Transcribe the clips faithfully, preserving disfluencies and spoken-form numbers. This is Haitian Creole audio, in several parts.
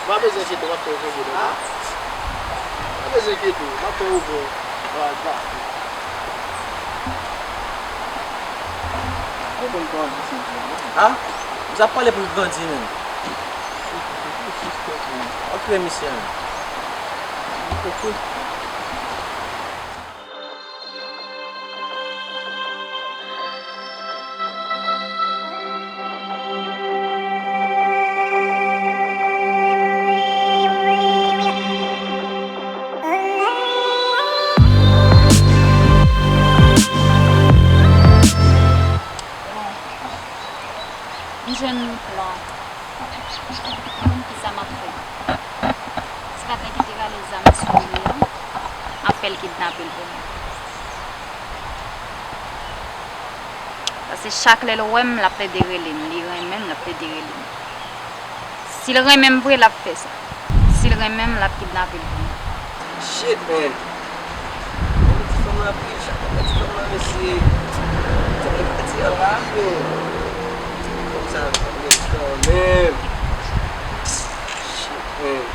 Pa bezwen enkyete, m ap fè yo konprann. Pa bezwen enkyete, m ap fè yo konprann. Ou konn pale, se di, non? Ha? M t ap pale pou l grandi, menm. Ok, misye, menm. Ok. M jwenn yon plan. M konn kisa m ap fè. Estraten ki te rale zam sou li an, m ap fè l kidnape l pou mwen. Paske chak lè l wè m, l ap plede rele m. Li renmen m, l ap plede rele m. Si l renmen m vre, l ap fè sa. Si l renmen m, l ap kidnape l pou mwen. Shit, man. Mwen ti fanm la pi, chak mwen ti fanm la, mesye. Sa mwen pati a la, yo. Fanm sa, mwen kanmenm. Shit, man.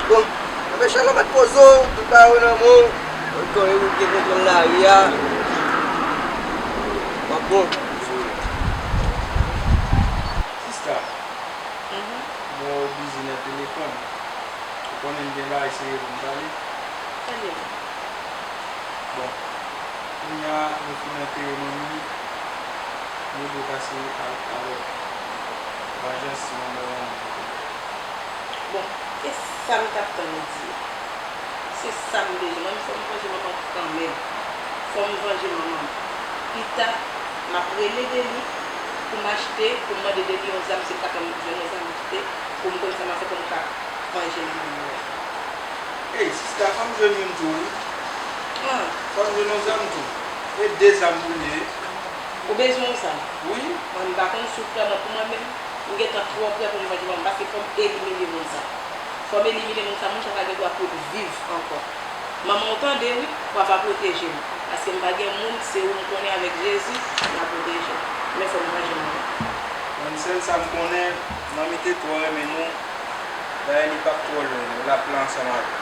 Bon, anben, Chalo, mèt poze w, tout bagay nan men w. Ou konnen ou gen kontwòl lari a. W ap bon. Sista, mhm, mwen wè w bizi nan telefòn. Ou konnen m gen bagay serye pou m pale. Pale. Bon, kounye a, nou fin antere manmi, nou dwe pase a, avèk vanjans si manman w mouri. Bon, e sa m t ap tann ou di a. Se sa m bezwen. Mwen, fò m vanje manman m kanmenm. Fò m vanje manman m. Pita, m ap rele Deli pou m achte, pou m mande Deli yon zam, se pa tann m jwenn yon zam achte, pou m konn sa m ap fè pou m ka vanje manman m. Ey, sista, fò m jwenn youn tou, wi. Ah. Fò m jwenn yon zam tou. E de zam pou l ye. Ou bezwen yon zam? Wi. Mwen, m pa konn si w prè, mwen, pou mwen menm, m gentan twò prè pou m vanje manman m, paske fò m elimine moun sa. Fò m elimine moun sa, moun sa pa gen dwa pou l viv ankò. Manman w tande, wi, papa pwoteje m. Paske m pa gen moun, se ou m konnen avèk Jezi, l a pwoteje m. Men fò m vanje manman. Mwen, sèl sa m konnen, manmi te twò renmen nou, dayè li p ap twò lwen nou, l ap la ansanm avè nou.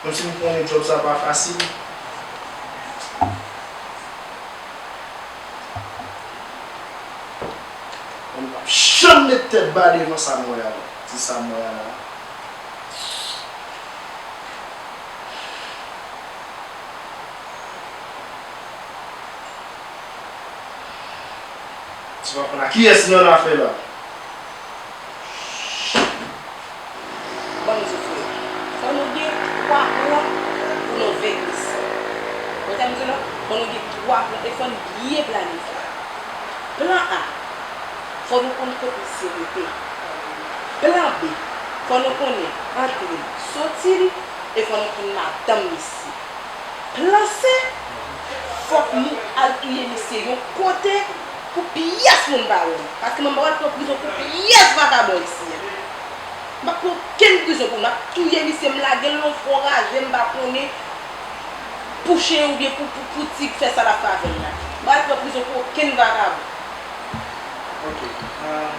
Menm si m konnen djòb sa pa fasil, men m p ap janm met tèt ba devan sa m wè a non. Ti sa m wè a la. Ti pa konn a kiyès li annafè la. Ban m di w frè, fò nou gen twa plan pou nou venk misye. Ou sa m di w la? Fò nou gen twa plan e fò n byen planifye. Plan A, fò nou konn kot misye rete. Plan B, fò nou konnen antre l, soti l, e fò nou konn madanm misye. Plan C, fòk nou al touye misye yon kote pou pyès moun pa wè nou. Paske mwen pa pral pran prizon pou pyès vakabon isi a. M p ap pran okenn prizon pou nou. M ap touye misye, m lage l nan fon raje, m pa konnen pou chen oubyen pou, pou, pou tig fè sa l ap fè avè l la. M pa pral pran prizon pou okenn vakabon. Ok. Ah,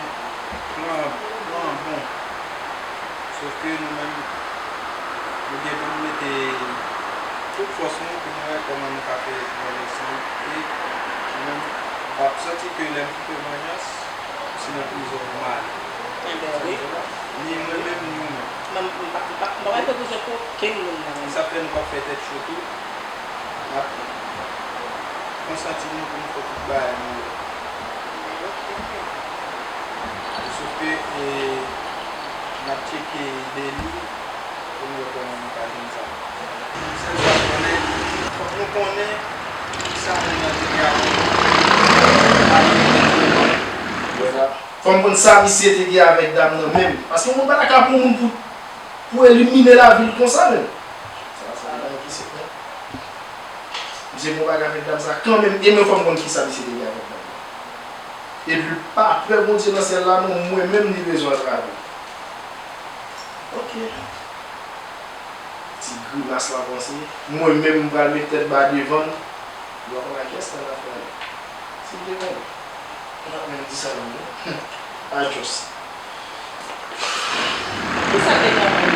plan, plan an bon. Sof ke nou menm, nou gen pou nou mete tout fòs nou pou nou wè kòman nou ka fè vanjans lan. E nou menm, m p ap santi ke lè m fin fè vanjans, se nan prizon pou m ale. Enben wi. Ni mwen menm, ni ou menm. M p ap, m p ap, m p ap pran prizon pou okenn moun nan menm. Sa fè nou p ap fè tèt cho tou. N ap konsanti nou pou nou fè tout bagay nou yo. Sof ke, e, n ap tcheke Deli pou nou wè kòman nou ka jwenn zam. Sèl sa Fò m konn sa misye te gen avèk dam nan menm. Paske yon moun pa ta ka pran yon moun pou, pou elimine lavi l konsa menm. Sa, sa pa yon ki sekrè. Misye gen yon bagay avèk dam sa kanmenm, e men fò m konn kisa misye te gen avèk dam nan. Epi pa pè Bondye nan syèl la non, mwen menm li bezwen atrave. Ok. Ti grimas la panse, mwen menm m pral met tèt ba devan l. Yo ap wè kiyès nan afè a. Si m te konnen, m pa t menm di sa non. Adjòs. Kisa k te gen ankò?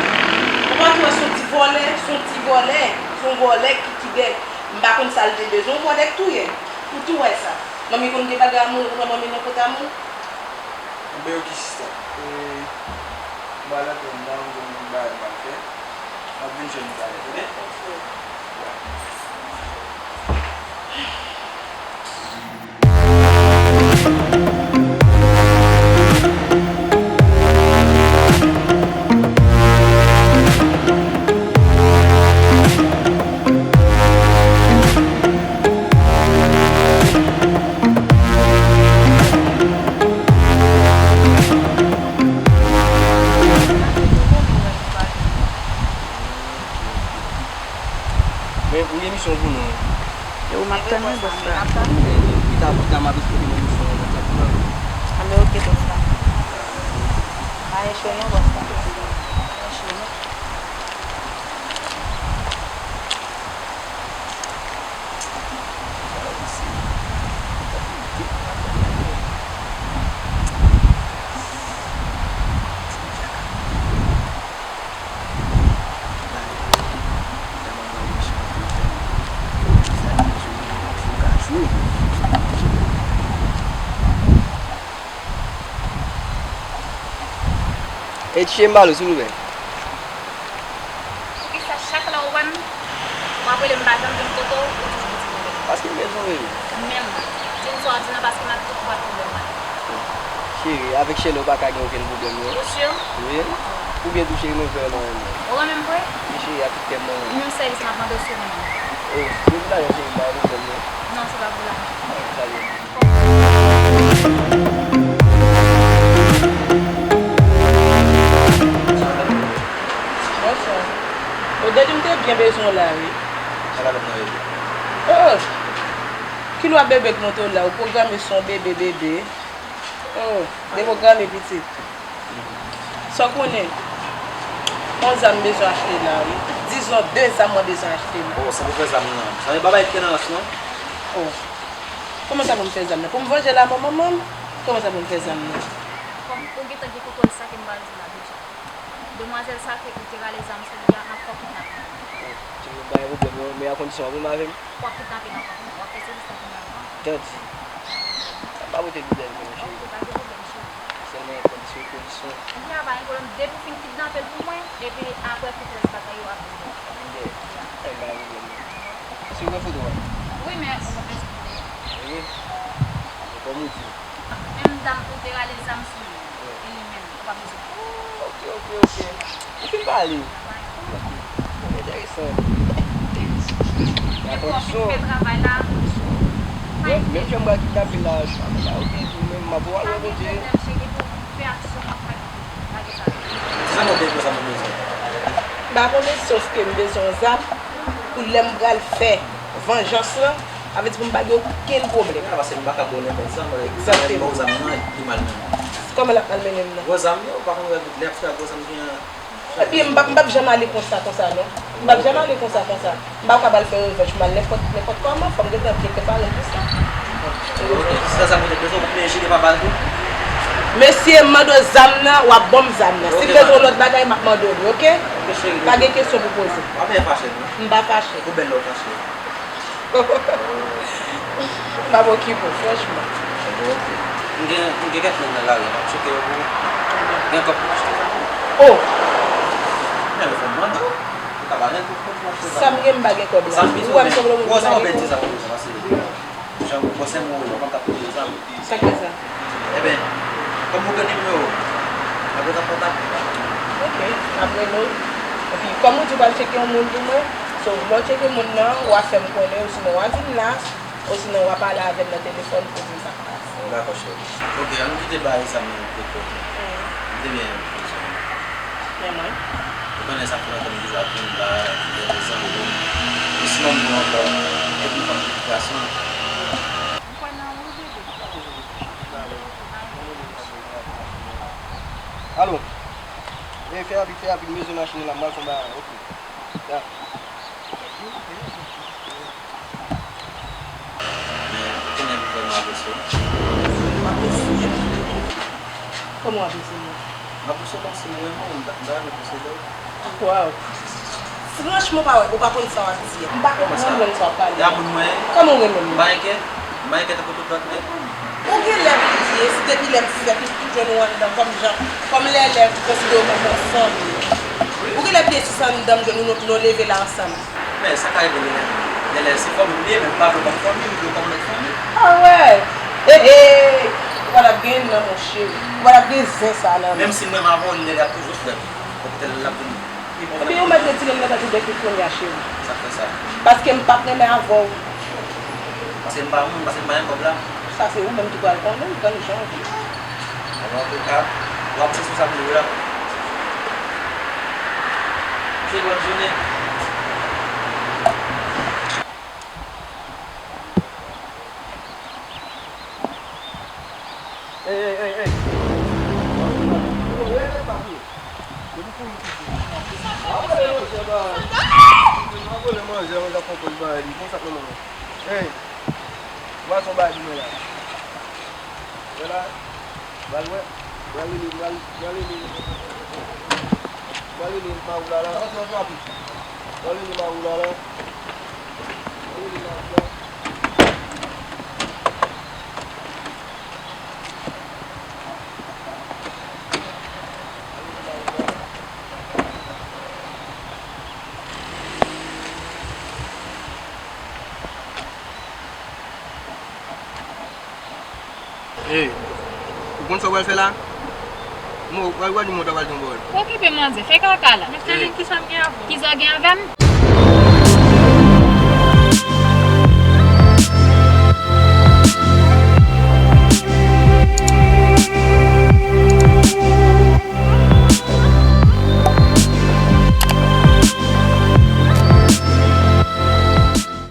Ou pa t wè se yon ti vòlè, se yon ti vòlè, se yon vòlè ki kidnè. M pa konn sa l te bezwen, yon vòlè k touye. Ou tou wè sa. Manmi konn gen bagay amour, ou pran manmi nan kot amour. Anben ok sista. E, m pral antre anndan, m gen yon bagay m pral fè. M ap vin jwenn ou talè, oke? Men, ou gen misyon pou nou. Yo, m ap tann wi, bòs la. Pita, pita, m ap esplike nou misyon an nan tèt mwen. Anben, ok, bòs la. Pa eche non, bòs la. Pa eche non. Hey, T J Mbalo, silvouplè. Poukisa chak lè ou wè m, w ap rele m pa janm vin kote w, ou toujou gen ti pwoblèm? Paske m bezwen w, bebe. Menm, di m sa w di m nan paske m ap tout bòt pwoblèm mwen. Cheri, avèk Shirley ou pa ka gen okenn pwoblèm, non. Ou si? Wi. Ou byen tou, cheri, mwen vrèman renmen w. Ou renmen m vre? Wi, cheri, ak tout kè m mwen renmen w. Menm sèvis m ap mande w si w renmen m. Oh, depi talè, cheri, m pa gen pwoblèm, non. Non, se pa pou la. Ah, talè. Bonswa. Odèl, m te byen bezwen w la, wi. Sa la, bebe? Oh! Kilwa bebe k monte w la, ou pwograme son bebe, bebe. Oh, depwograme pitit. Sa w konnen, yon zam m bezwen achte la, wi. Dizon, de zam mwen bezwen achte la. Oh, sa pou fè zam nan. Sa se pa bagay ki nan rans, non? Oh. Kòman sa pou m fè zam nan? Pou m vanje laman manman m? Kòman sa pou m fè zam nan? Kòm ou gentan gen kontwòl sa ke m pral di w la deja. Demwazèl sa ke ou te rale zam sou li a, m ap fè w kidnape l. Oh, cheri, m pa gen pwoblèm non, men a kondisyon w ap renmen avè m. W ap kidnape l ankò, w ap fè sèvis la pou mwen ankò. Tanti. Sa m pa pote pwoblèm non, cheri. Ok, pa gen pwoblèm, cheri. Sèlman yon kondisyon, kondisyon. Ebyen, a pa gen pwoblèm, depi w fin kidnape l pou mwen, epi apre tout rès bagay yo ap vin dèyè. Ap vin dèyè. Ya. Ebyen, pa gen pwoblèm non. Si w gen foto a? Wi, men ou pa bezwen foto a. Wi. Kòm ou di. Menm dam ou te rale zam sou li, e li menm, ou pa bezwen. Oh, ok, ok, ok. Ou fin pale. Enteresan. Depi w ap fin fè travay la. Bon, menm jan m pral kidnape l la, sa pa oke tou, men m ap wè w al wè Bondye. Fè aksyon, m ap fè. Ti zam ou te jwe sa pou bezwen. M pa konnen, sòf ke m bezwen yon zam pou lè m pral fè vanjans lan, sa vle di pou m pa gen okenn pwoblèm. Paske m pa ka ba w nenpòt zam, lè m ba w zam nan, li mal mennen. Kòman l ap mal mennen m nan? Gwo zam yo, ou pa konn lè ap fè a gwo zam gen. Epi m p ap, m p ap janm ale konsa, konsa, non. M p ap janm ale konsa, konsa. M pa ka pral fè revanch, m al nenpòt, nenpòt kòman, fò m gentan byen prepare l pou sa. Ok, si se sa, mwen te bezwen, ou konn jile pa bal tou? Mesye, m mande w zam nan, w ap ban m zam nan. Si m bezwen yon lòt bagay, m ap mande w li, oke? Ok, cheri. Pa gen kesyon pou poze. Pa byen fache, non. M pa fache. Ou bèl lè w fache. M ap okipe w, franchman. Bon, ok. M gen, m gen kèk moun nan lari, m ap tcheke yo pou ou. Gen kòb pou achte zam. Oh! Men, fò m mande w. Ou ka ba m kòb pou achte zam. Sa m gen, m pa gen kòb la. Ou wè m sanble yon moun ki pa gen kòb. Jan ou panse mwen, ou pa t ap peye zam. Sa k fè sa? Eben, kòm ou gen nimewo, m ap kontak ou. Ok, m ap rele w. Epi, kòm ou di w pral tcheke yon moun pou mwen, so, lè w tcheke moun nan, w a fè m konnen, osinon w a vin la, Osinon, w a pale avè m nan telefòn pou w di m sa k pase. Dakò, cheri. Ok, ann kite bagay sa menm pito. M te byen bezwen w. Men mwen? Ou konnen sa fè lontan m deja vin la, gen de zanmi m. Osinon, m bon ankò. Epi m konn tout gason. M kwè nan ou, bebe. Alo. Ey, fè rapid, fè rapid, m bezwen machin nan la, m pral fè yon bagay, ok. Ya. Men, ou konnen m vrèman apresye w. M apresye w. Kòman w apresye m? M apresye w kòmsi m renmen w, m ta, m ta renmen posede w. Waw. Franchman, pa wè, ou pa konn sa w ap di a. M pa konprann menm sa w ap pale. Kòman sa? Damou mwen. Kòman w renmen m? M pa enkyèt. M pa enkyèt tankou tout lòt nèg. Ou genlè bliye si depi lè m ti nèg, m toujou jwenn ou anndan kòm jan, kòm lè, lè m konsidere w kòm yon fanmi. Ou genlè bliye si se anndan m jwenn ou, nou, nou leve la ansanm. Men sa ka rive genlè, genlè se fanmi m li ye, men m pa vle w kòm fanmi m, m vle w kòm lòt fanmi. Ah wè! He he! Ou pa t ap gen nan, monchè. Ou pa t ap gen zen sa nan men. Menm si m renmen avè w, nèg la toujou frè m. Poutèt l ap vin pi bon. Ebyen, ou mèt retire m nan tèt ou depi kounye a, cheri. Sa k fè sa? Paske m p ap renmen avè w. Paske m pa moun, paske m pa gen kòb la. Sa se ou menm ki pral konnen, m tann jan w vle. Alò, antouka, w ap di sou sa m di w la. Pase bòn jounen. Ey, ey, ey, ey. Ey, ou pa son bagay pou mwen la. Wè la. Pral wè, pral rele, pral, pral rele, pral rele Mawoula la. Antre, antre rapid. Pral rele Mawoula la. Pral rele Mawoula. Ey, ou konn sa w pral fè la? Mo, w pral di mwen w ta pral di yon pawòl. Okipe manzè, fè kaka la. Micheline, kisa m gen avè w? Kisa w gen avè m?